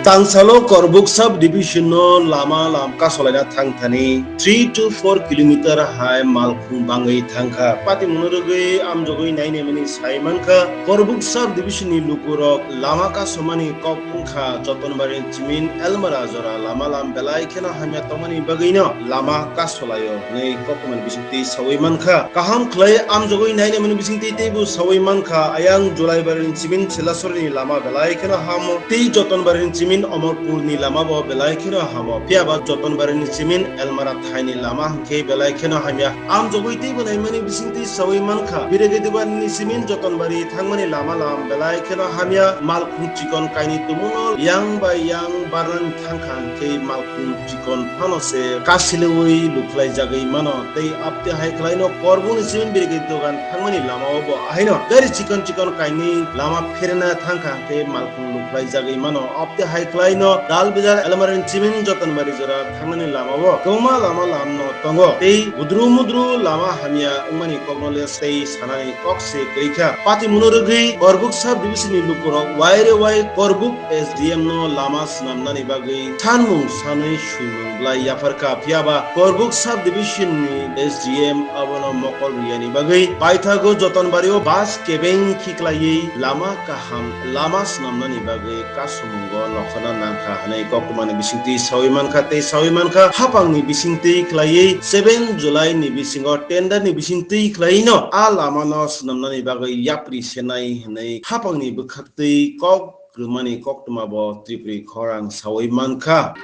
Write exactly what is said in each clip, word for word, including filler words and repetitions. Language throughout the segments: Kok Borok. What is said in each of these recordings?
Tangsalo Korbuk sub division no lama lam kasolaina thangthani three to four kilometer hai malkhung bangwi thangkha. Patimungno rwgwi amjogwi nainai mani sai mankha. Korbuk sub division ni lukurok lama kasomani kok wngkha Jotonbari ni chimin Elmara jora lama lam belai kheno hamya tongmani bagwino lama kasolaio hwnwi koktwmani bisingtwi sawi mankha. Kaham khlai amjogwi nainai mani bisingtwi teibo sawi mankha. Ayang Julaibari ni chimin Silasori ni lama belai kheno hamo. Tei Jotonbari ni chimin Omorpur ni lama bo belai kheno hamo. Phiya ba Jotonbari ni chimin Elmara thai ni lama hwnkhe belai kheno hamya. Amjogwi teibo naimani bisingtwi sawi mankha. Biragedibari ni chimin Jotonbari thangmani lama lam belai kheno hamya. Malkhung chikon kainwi tongmungno yang bai yang barnani thangkha hwnkhe malkhung chikon phano se kasiliwi lukhlaijagwi mano. Tei abte hai khlaino Korbuk ni chimin Biragedi dogan thangmani lama o bo ahaino gari chikon chikon kainwi lama pherena thangkha hwnkhe malkhung lukhlaijagwi mano. Abte hai khlaino Dalbizar Elmara ni chimin Jotonbari jora thangnani lama o kwbangma lama lam no tongo. Tei budru mudru lama hamya wngmani kokno le tei sanani kok se kwrwi kha. Patimungno rwgwi Korbuk sub division ni lukurok waire wai Korbuk S D M no lama swnamnani bagwi sanmung sanwi swimung bwlai yapharkha. Phiya ba Korbuk sub division ni S D M abono mokol rwiyani bagwi paithago Jotonbari o bus kebeng khiklaiwi lama kaham lama swnamnani bagwi kasomungo nokhorna nangkha hwnwi koktwmani bisingtwi sawi mankha tei sawi mankha. Haphangni bisingtwi khlaiwi seven July ni bisingo tender ni bisingtwi khlaino a lamano swnamnani bagwi yapri senai hwnwi haphangni bwkhaktwi kok rwmani koktwma bo Tripuri khorang sawi mankha.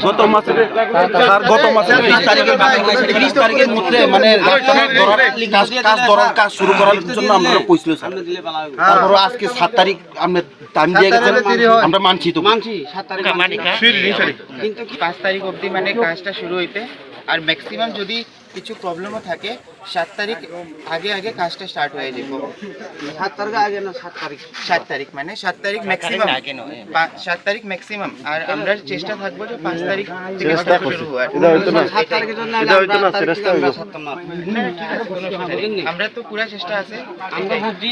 গত মাসের, স্যার, গত মাসের বিশ তারিখের, বিশ তারিখের মধ্যে মানে কাজ, কাজ ধরার, কাজ শুরু করার জন্য আমরা কইছিল, স্যার। তারপরে আজকে সাত তারিখ আপনি টাইম দিয়ে গেছেন, আমরা মানছি তো। মানছি, সাত তারিখ মানছি। কিন্তু কি পাঁচ তারিখ অবধি মানে কাজটা শুরু হইতে, আর ম্যাক্সিমাম যদি কিছু প্রবলেমও থাকে, সাত তারিখ আগে আগে কাজটা স্টার্ট হয়ে যাবে। সাত তারিখ আগে না, সাত তারিখ। সাত তারিখ মানে সাত তারিখ ম্যাক্সিমাম। সাত তারিখ ম্যাক্সিমাম। আর আমরা চেষ্টা থাকবো যে পাঁচ তারিখ থেকে শুরু হওয়ার। সাত তারিখের জন্য আমরা আট তারিখ থেকে আমরা ছাড়তাম না। আমরা তো পুরা চেষ্টা আছে। আমরা ভাবছি